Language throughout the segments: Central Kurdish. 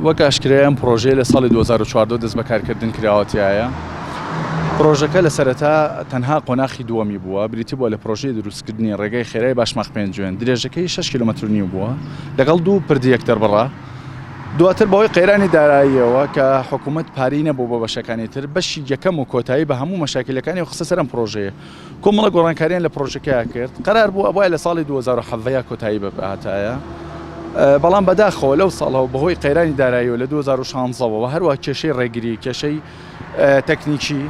وەک ئاشکرایە ئەم پرۆژەیە لە ساڵی 2014 دەست بە کارکردن کراوە تیایە. پرۆژەکە لە سەرەتا تەنها قۆناخی دووەمی بووە، بریتی بووە لە پرۆژەی دروستکردنی ڕێگای خێرای باشماخ پێنجوێن، درێژەکەی 6 کیلۆمەتر و نیو بووە لەگەڵ دوو پردی یەکتربڕە. دواتر بەهۆی قەیرانی داراییەوە کە حکوومەت پارەی نەبوو بۆ بەشەکانی تر، بەشی یەکەم و کۆتایی بە هەموو مەشاکیلەکانی خستە سەر ئەم پرۆژەیە. کۆمەڵە گۆڕانکاریان لە پرۆژەکەیا کرد، قەرار بوو ئەبوایە لە ساڵی 2017 یا کۆتایی بهاتایە، بەڵام بەداخەوە لەو ساڵەوە بەهۆی قەیرانی داراییەوە لە 2016 وە هەروە کێشەی ڕێگری، کێشەی تەکنیکی،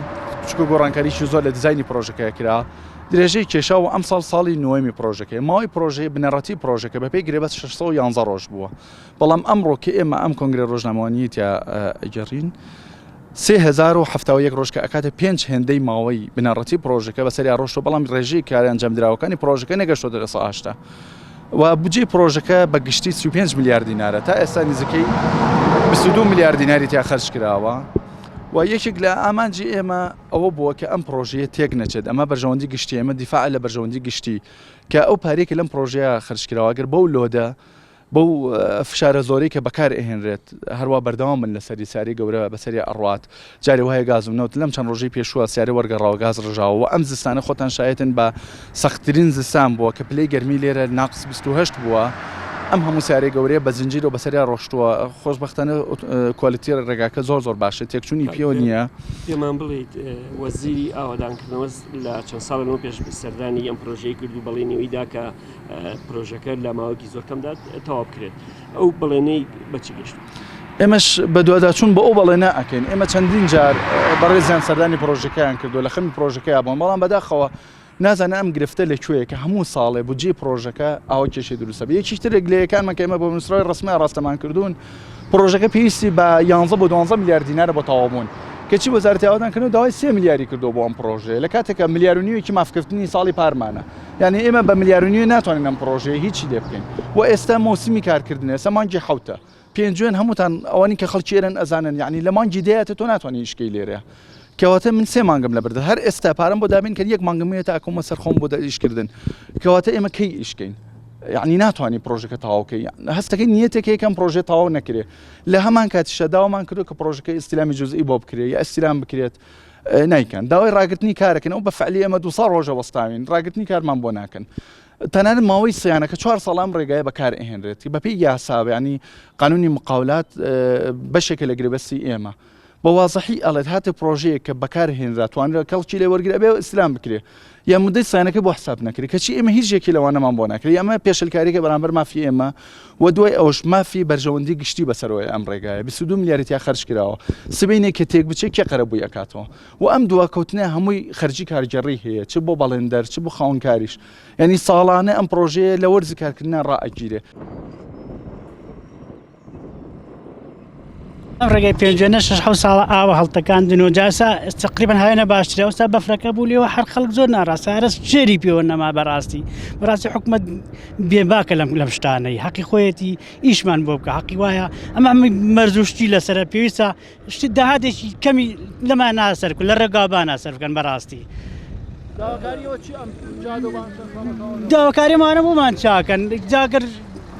چونکە گۆڕانکاریی زۆر لە دیزاینی پرۆژەکە کرا، درێژەی کێشا و ئەمساڵ ساڵی نۆیەمی پرۆژەکەیە. ماوەی پرۆژەی بنەڕەتی پرۆژەکە بەپێی گرێبەست 611 ڕۆژ بووە، بەڵام ئەمڕۆ کە ئێمە ئەم کۆنگرە ڕۆژنامەوانیی تیا ئەگێڕین، 3071 ڕۆژ کە ئەکاتە پێنج هێندەی ماوەی بنەڕەتی پڕۆژەکە بەسەریا ڕۆشتوە، بەڵام ڕێژەی کارە ئەنجامدراوەکانی پڕۆژەکە نەگەشتۆتە 80% و بودجەی پڕۆژەکە بە گشتی 35 ملیار دینارە تا ئێستا نزیکەی 22 ملیار دیناری تیا خەرج کراوە و یەکێک لە ئامانجی ئێمە ئەوە بووە کە ئەم پڕۆژەیە تێک نەچێت ئەمە بەرژەوەندی گشتی ئێمە دیفاع لە بەرژەوەندی گشتی کە ئەو پارەیە کە لەم پڕۆژەیە خەرج کراوە گەر بەو لۆدە بەو فشارە زۆرەی کە بەکار ئەهێنرێت هەروا بەردەوام بن لەسەری سیارەی گەورە بەسەریا ئەڕوات جارێ وایە گاز و نەوت لەم چەند ڕۆژەی پێشووە سیارە وەرگەڕاوە گاز ڕژاوە و ئەم زستانە خۆتان شایەتن بە سەختترین زستان بووە کە پلەی گەرمی لێرە ناقس 28 بووە ئەم هەموو سیارەی گەورەیە بە زنجیرەوە بەسەریا ڕۆشتووە خۆشبەختانە کوالیتی ڕێگاکە زۆر زۆر باشە تێکچوونی پێوە نییە. پێمان بڵێیت وەزیری ئاوەدانکردنەوە لە چەند ساڵ لەمەو پێش سەردانی ئەم پرۆژەی کرد و بەڵێنی ئەوی دا کە پرۆژەکە لە ماوەیەکی زۆر کەمدا تەواو بکرێت ئەو بەڵێنەی بەچی گەشت؟ ئێمەش بەدواداچوون بۆ ئەو بەڵێنە ئەکەین ئێمە چەندین جار بەڕێزیان سەردانی پرۆژەکەیان کردو لە خەمی پرۆژەکەیا بوون بەڵام بەداخەوە نازانە ئەم گرفتە لە کوێیە کە هەموو ساڵێ بودجەی پرۆژەکە ئاوا کێشەی دروستە بێ یەکیش ترێک گلەیەکانمان کە ئێمە بۆ نووسراوی ڕەسمی ئاڕاستەمان کردوون پرۆژەکە پێویستی بە 11 بۆ 12 ملیار دینارە بۆ تەواوبوون کەچی وەزارەتی ئاوەدانکردنەوە داوای 3 ملیاری کردووە بۆ ئەم پرۆژەیە لە کاتێکا ملیار و نیوێکی مافکەوتنی ساڵی پارمانە یانی ئێمە بە ملیار و نیوێ ناتوانین ئەم پڕۆژەیە هیچی لێ بکەین و ئێستا مۆسیمی کارکردنە ئێستا مانگی حەوتە پێنجوێن هەمووتان ئەوانی کە خەڵکی ئێرەن ئەزانن یعنی لە مانگی دەیاتە تۆ ناتوانانی ئیشکەی لێرە کەواتە من سێ مانگم لە بردە هەر ئێستا پارەم بۆ دابین کە یەک مانگم هەیە تا ئەکەومە سەر خۆم بۆ ئیشکردن کەواتە ئێمە کەی ئیشکەین یعنی ناتوانانی پرۆژەکە تەواوکەی هەستەکەی نیەتێک یەکەم پرۆژێ تەواو نەکرێ لە هەمان کاتیشە داوامان کردو کە پرۆژەکە ئیستلامی جزئی بۆ بکرێ یا ئیستلام بکرێت نایکەن داوای ڕاگرتنی کارەکەن ئەو بە فعلی ئێمە دو ساڵ ڕۆژە وەستاوین ڕاگرتنی کارمان بۆ ناکەن تەنانەت ماوەی سیانەکە چوار ساڵ ئەم ڕێگایە بەکار ئەهێنرێت بەپێی یاسا ینی قانونی مقاولات بەشێکە لە گرێبەستی ئێمە بە وازحی ئەڵێت هاتێ پرۆژەیە کە بەکار هێنرا توانرا کەڵکی لێ وەرگرە بێ ئیسلام بکرێ یا مدەی سیانەکە بۆ حساب نەکرێت کەچی ئێمە هیچ یەکی لەوانەمان بۆ ناکرێت ئەمە پێشلکاریکە بەرامبەر مافی ئێمە و دوای ئەوەش مافی بەرژەوەندی گشتی بەسەرەوەیە ئەم ڕێگایە 22 ملیاری تیا خەرج کراوە سبەینێ کە تێک بچێت کێ قەرەبووی ئەکاتەوە و ئەم دواکەوتنە هەمووی خەرجی کارگێڕی هەیە چ بۆ بەڵێندەر چ بۆ خاوەنکاریش یعنی ساڵانە ئەم پرۆژەیە لە وەرزی کارکردنا ڕائەگیرێ. ئەم ڕێگەی پێنجوێنە شەش حەوت ساڵە ئاوە هەڵتەکاندن و جاسا تقریبا هاوێنە باشترە ئەوسا بەفرەکە بوو لێوە هەر خەڵک زۆر ناڕاستە هەرس ژێری پێوە نەما بەڕاستی بەڕاستی حکومەت بێباکە لەم لەم شتانەی حەقی خۆیەتی ئیشمان بۆ بکە حەقی وایە ئەمە مەرزوشتی لەسرە پێویستە شتی داهاتێکی کەمی لەمان ناسەر لە ڕێگابانە سەر بکەن بەڕاستی داواکاریمانە بۆمان چاکەن جاگەر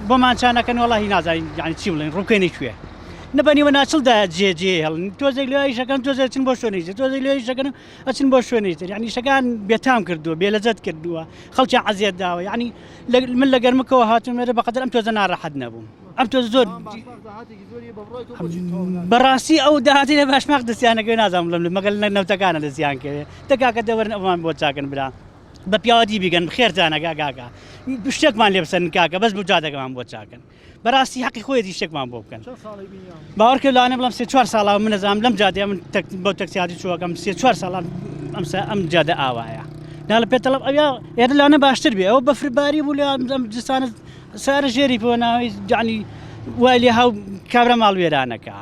بۆمان چانەکەن وەڵی نازانین یعنی چی بڵێن ڕووکەینە کوێ نەبەنیوە ناچڵدا جێ جێ هێڵن تۆزێک لە ئیشەکەن تۆزێک چن بۆ شوێنی تر تۆزێک لە ئیشەکەن ئەچن بۆ شوێنی تر یعنی شەکان بێتام کردووە بێلەزەت کردووە خەڵکی عەزیەت داوە یعنی من لە گەرمکەوە هاتووم ێرە بەقەدەر ئەم تۆزە ناڕەحەت نەبووم ئەم تۆز زۆر بەڕاستی ئەو داهاتی لە باشماخ دەستیانەکەوێ نازانم بڵێم مەگەر لە نەوتەکانە دەستیان کەوێ دەکاکە دەوەرن ئەومان بۆ چاکن برا بە پیاوەتی بیگەن خێرتانە کاکە شتێکمان لێ بسەن کاکە بەس بۆ جادەکەمان بۆ چاکن بەڕاستی حەقی خۆیەتی شتێکمان بۆ بکەن باوەڕ کرد لەوانە بڵم سێ چوار ساڵە من نەزانم لەم جادەیە من بەو تەکسیاتی چووەکەم سێ چوار ساڵان ئەمسا ئەم جادە ئاوایە ناڵە پێتەڵم ئەویا ئێرە لانە باشتر بێ ئەوە بەفرباری بوو لە ئەم جستانە سارە ژێری پێوە ناوی جانی وای لێ هاو کابرا ماڵ وێرانەکە.